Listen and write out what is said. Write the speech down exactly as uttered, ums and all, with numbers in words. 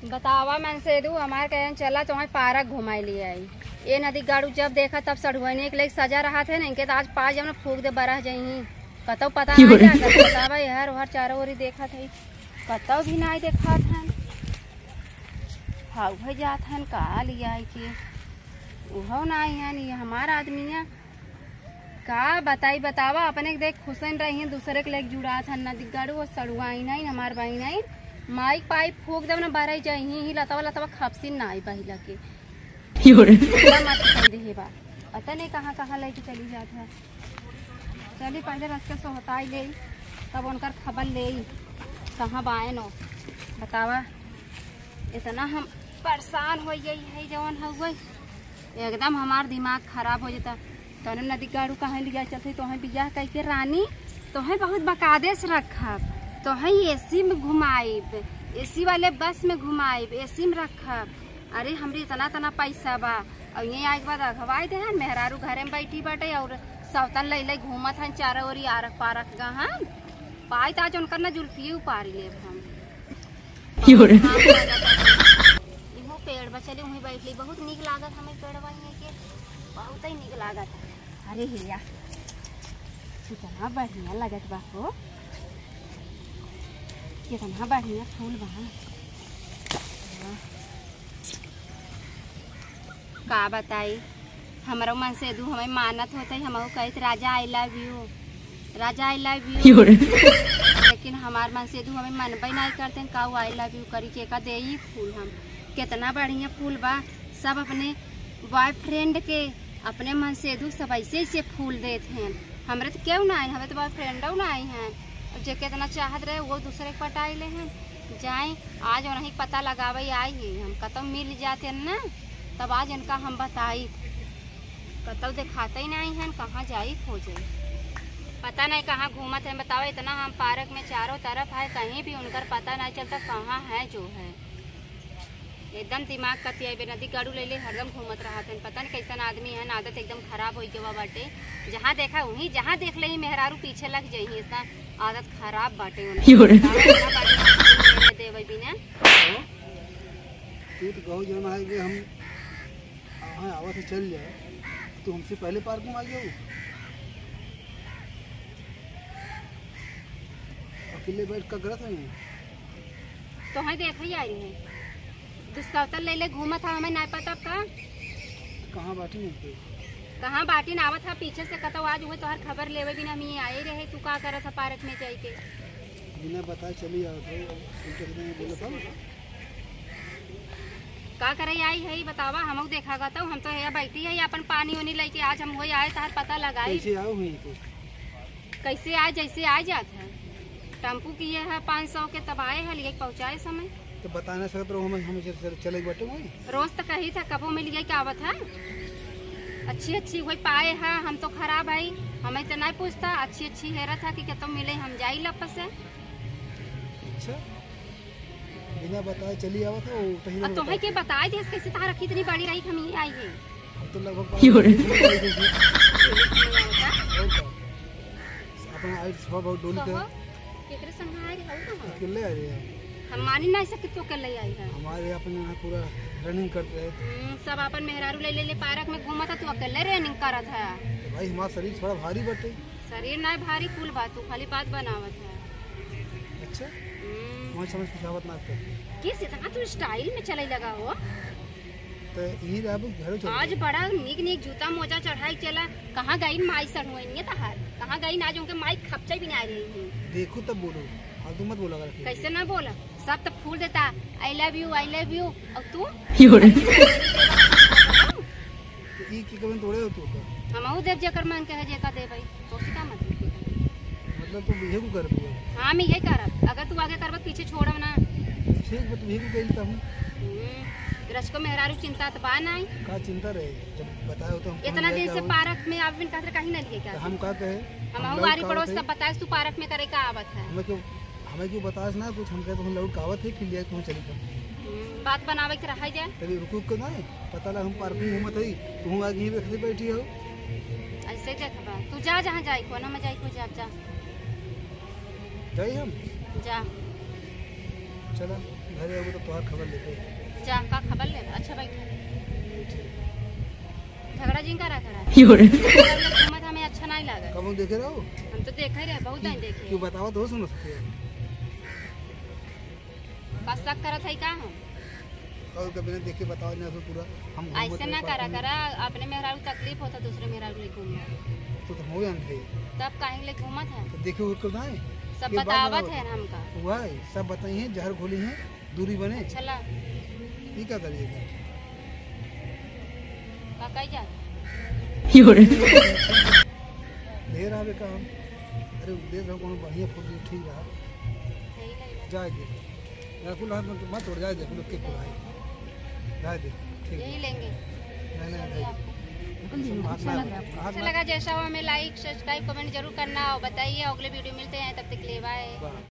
बतावा मनसेदू, हमार कहन चला तोहई पारक घुमाई ले आई। ए नदी गाड़ू जब देखा तब सढ़ुआइने के लेके सजा रहत है ना, इनके तो आज पाँच जब फूक दे बरह जइहीं। कतौ पता नहीं का कर बतावा, एहर ओहर चारों ओरी देखत है, कतौ भी नाई देखात हन। हाँ, उहे जात हन का लियाई के, उहो नाई हन, ये हमार आदमिया। का बताई बतावा, अपने के देख खुशन रही हैं, दूसरे के लेके जुड़ात हन, नदी गाड़ू वो सड़ुआइन आइन, हमार बहिन आइन, माइक पाइप फूक देब ना, बरई जइहीं ही लतवा लतवा खपसिन नाई बहिला के। योरे। पूरा मत कर दे हे बा। पता नहीं कहाँ कहाँ लेके चली जात है। चली पहले रस के सोहताई लेई, तब उनकर खबर लेई, कहाँ बाएन हो। बतावा, इतना हम परेशान हो गई है जवन हउए, एकदम हमार दिमाग खराब हो जाता। तने नदी गाड़ू कहाँ लिया चलते, तोहें बियाह कइके रानी, तोहें बहुत बकायदे से रखब, तोहें एसी में घुमाइब, एसी वाले बस में घुमाइब, एसी में रखब। अरे हमरे इतना इतना पैसा बा, और ये आए के बाद अघवाई दे हैं, मेहरारू घरे में बैठी बाटे और सौतन लैले घूमत हैं चारों ओरी आरक पारक गहन। पाई त आज उनकर ना जुल्फिए उपारी लेब हम। योरे। इहो पेड़ बा, चली वहीं बैठ ली, बहुत नीक लागत हमें पेड़ बा, यहाँ के बहुत ही नीक लागत है। अरे हिया, कितना बढ़िया लगत बा हो, कितना बढ़िया फूल बा। का बताई, हमरो मनसेधू हमें मानत होते, हमहू कहित, "राजा, I love you, राजा, I love you।" योरे। लेकिन हमार मनसेधू हमें मनबे नहीं करते, का वो I love you करी, के का देई फूल हम। कितना बढ़िया फूल बा, सब अपने बॉयफ्रेंड के, अपने मनसेधू सब ऐसे ऐसे फूल देत हैं। हमरे तो केहू ना आइन, हमरे तो बॉयफ्रेंडो ना आई हैं। अब जेके इतना चाहत रहे, वो दूसरे के पटाई ले हैं। जाए, आज उन्हीं पता लगावे आई ही हम, कतौ मिल जाते न, तब आज इनका हम बताई। कतौ देखाते ही नहीं हैं, कहाँ जाई खोजे, पता नहीं कहाँ घूमत हैं। बताओ, इतना हम पार्क में चारों तरफ है, कहीं भी उनकर पता नहीं चलता कहाँ है जो है। एकदम दिमाग कतियाई बे, नदी गाड़ू ले ले हरदम घूमत रहत हैं। पता नहीं कैसन आदमी हैं, आदत एकदम खराब होई गवा बाटे। जहाँ देखा वहीं, जहाँ देख ले ही मेहरारू पीछे लग जाई, इतना आदत खराब बाटे उनके। योरे। बताओ, इतना बाटे देवे बिना। हाँ? तू तो कहू जौन है कि हम हाँ, आवत है, चल जाए। तू हमसे पहले पार्क में आ गया हो। अकेले बैठ का करत है? तोहई देखई आई रहे। दुस्सौतन ले ले घूमत हा, हमें नाय पता का? कहाँ बाटी नहीं तू? कहाँ बाटी ना आवत हा पीछे से, कतौ आज हुए तोहर खबर लेवे बिना हम ये आए रहे। तू का करत हा पार्क में जाई के? बिना बताए चली आवत है, अब उनके से नहीं बोले तब। का करे आई है, बतावा, हमहू देखा गा तो, हम तो यहाँ बैठी है, अपन पानी उनी लेके आज हम वही आए, तार पता लगाई। कैसे आओ हुई तो? कैसे आए, जैसे आ जात है, टेम्पू किए है पाँच सौ के, तब आए है, लिए पहुँचाए समय। तो बताना सकत रहो, हम, हम चल-, चल-, चले बाटे वहीं। रोज तो कही था, कबो मिल गई, का आवत है? अच्छी अच्छी वही पाए है, हम तो खराब है, हमें तो नहीं पूछता, अच्छी अच्छी हेरत है कि कतो मिले, हम जाई लप से। अच्छा, बिना बताए चली आवत है, वो कहीं अब ना तोहे बताए। के बताए देस, कैसे तार रखी इतनी बड़ी रही, हम ही आई है। हम तो लगभग योरे। और का? अपना आइल सुबह बहुत डोल के। कहो, केकरे संग आ रही हो तुम? अकेले आ रही है। हम मानी नहीं सकते तू अकेले आई है। हमारे अपने यहाँ पूरा रनिंग करते हैं। हम्म, सब अपन मेहरारू ले, ले, ले पार्क में घूमत है, तू अकेले रनिंग करत है। तो भाई, हमारा शरीर थोड़ा भारी बटे। शरीर ना भारी, कुल बात, तू खाली बात बनावत है। अच्छा? हम्म। वहाँ समझ कुछ आवत ना आपको। किस इतना तू स्टाइल में चले लगा हो? तो यहीं रहबू, घरे चल आज जाओ। बड़ा नीक नीक जूता मोजा चढ़ाई चला। कहाँ गई माई सड़ुआइनिया तहार? कहाँ गई? आज उनके माई खपचा भी ना रही है। देखो तब बोलो, फालतू मत बोला कर। कैसे ना बोला? सब तो फूल देता, "I love you, I love you।" और तू? योरे। तो ई की कवन तोड़े हो तू का? हमहू देव जेकर मन के है, जेका देबै। तो से का मतलब? मतलब तू इहे को कर दिया? हाँ, हम इहे करब। अगर तू आगे करब, पीछे छोड़ब ना। ठीक बा, तू इहे को कइल तब। हम्म, रचको मेहरारू चिंता त बा नाई। का चिंता रहे? जब बताए हो तो हम इतना कौन दिन से जाओ? पार्क में आप बिन कहत रहे, कहीं ना लिए क्या? तो हम का कहे? हम हमहू लोग आरी का पड़ोस होते? सब बताए, तू पार्क में करे का आवत है। हमें क्यों, हमें क्यों बतास ना कुछ, हम कहते हम लौट का आवत है कि लिए तू चली जा। हम्म, बात बनावे के रहा जाए। तभी रुक रुक के ना, पता लगा हम पार्क में घूमत है, तू आगे ही बैठी बैठी हो। ऐसे देखबा, तू जा जहाँ जाए को, ना मैं जाए को, जा, जा। जाई हम? जा। चला, अरे, वो तो तोहार खबर लेते हैं। जा, का खबर लेबा? अच्छा, बैठ। झगड़ा जिन करा करा। यो रे। घूमत हमें अच्छा नहीं लागत। कब हम देखे रहो? हम तो देखे रहे, बहुत दिन देखे। क्यों बताओ तो सुनो सकते हैं। का शक करत है का हम? और कभी ना देखे बताओ ना तो पूरा हम घूमत ऐसे ना रहे, करा करा, अपने मेहरारू तकलीफ होता, दूसरे मेहरारू ले घूमना। तो, तो हो जान थे। तब काहे ले घूमत है? तो देखे वो तो ना है। सब ये बात बतावत बताओ। है हमका। हुआ है, सब बताई हैं, जहर घोली हैं। दूरी बने। चला। ई का करिए का? का कही जा? यो रे। ढेर आवे काम। अरे, दे दो, कोनो बढ़िया फूल दे, ठीक रहा। यही ले लो। जाए दे। या फूल हाथ में मत छोड़, जाए दे, फूल के फूल है। जाए दे, ठीक यही है। लेंगे। नहीं, नहीं, चलिए, भाई। आपको। हाथ अच्छा में, लगा। हाथ अच्छा में। लगा, जैसा हो हमें like, subscribe, comment जरूर करना और बताइए। अगले video मिलते हैं, तब तक के लिए bye। Bye।